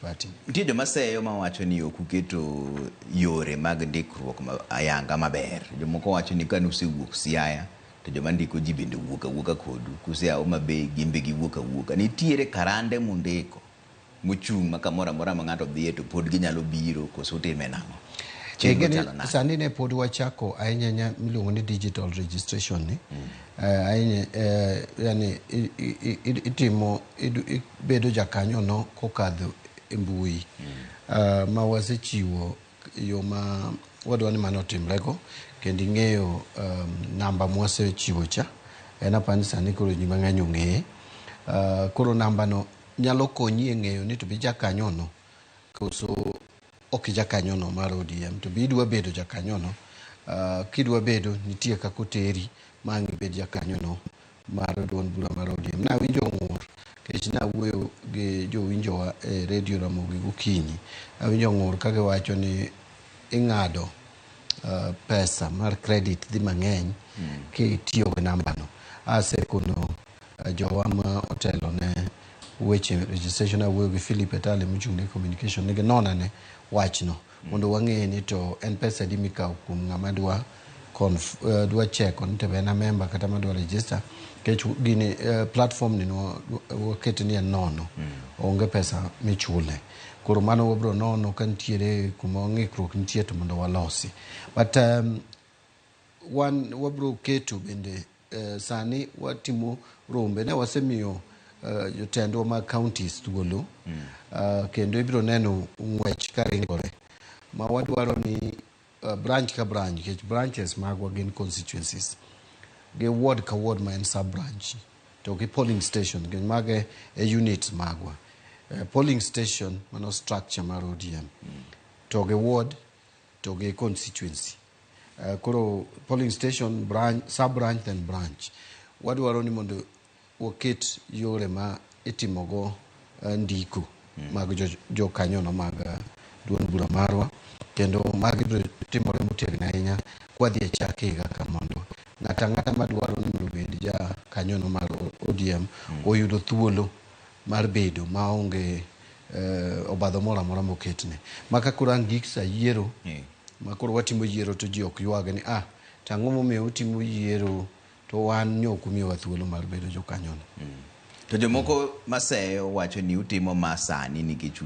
party. Nitie joma seyo mawacho ni ok uketo yore mag ndikruok ayanga maber. Jomoko wacho ni kane usewuok Siaya to joma ndiko ji bende wuok awuoka kodu. Kusea Homa Bay gin be giwuok awuoka. Nitiere karande mundiko mochung' ma kamoro amora ma ng'ato dhiye to pod ginyalo biro koso utime nang'o? Chenro Ing'e ni chalo nade? sani ne pod wachako ahinya ahinya miluongo ni digital registration ni. Ahinya yani itimo ibedo jakanyo no kokadho e mbui. Ma wasechiwo yo ma wadwa ni mano otimrego kendo ing'eyo namba mwasechiwo cha en apani sani koro ji mang'eny ong'eye. Koro namba no nyalo konyi e ng'eyo ni to be jakanyo no koso ok jakanyono mar ODM to be idwa bedo jakanyono. Kidwa bedo nitie kaka oteri ma ang' ibed jakanyono mar duond bura mar ODM. Nawinjo ng'ur nikech nawuoyo gi jowinjowa e redio Ramogi gokinyi. Awinjo ng'ur ka giwacho ni ing'ado pesa mar credit dhi mang'eny kitiyo gi namba no. Asekono jowa ma otelo ne weche registration awuoyo gi Philip Etale mochung' ne communication ni ginon ane wachno mondo wang'e ni to en pesa adi mikawo kuom ng'ama dwa dwa cheko ni to be en a member kata madwa register nikech gini platform ni wakete ni en nono onge pesa michule. Koro mano wabro nono ka nitiere kuma ng'ikruok nitie to mondo walosi. But wan wabro keto bende sani watimo rombe ne wasemiyo jotendwa mag counties thuolo kendo ibiro neno ng'wech ka ringore ma wadwaro ni branch ka branch nikech branches magwa gin constituencies gi ward ka ward ma en sub branch to gi polling station nikech mago e units magwa. Polling station mano structure mar ODM to gi ward to gi constituency. Koro polling station, branch, sub branch then branch. Wadwaro ni mondo waket yore ma itimogo ndiko mag jokanyono mag duond bura marwa kendo magi biro timore motegno ahinya kwadhi e chak higa ka mondo ng'ato ang'ata madwaro ni mondo obed jakanyono mar ODM oyudo thuolo mar bedo maonge obadho moro amora moketne. Ma ka koro ang' gik sa yiero ma koro watimo yiero to ji ok ywag ni ah to ang'o momiyo utimo yiero to wan nyo ok umiyowa thuolo mar bedo jokanyono. To jomoko maseyo wacho ni utimo ma sani nikech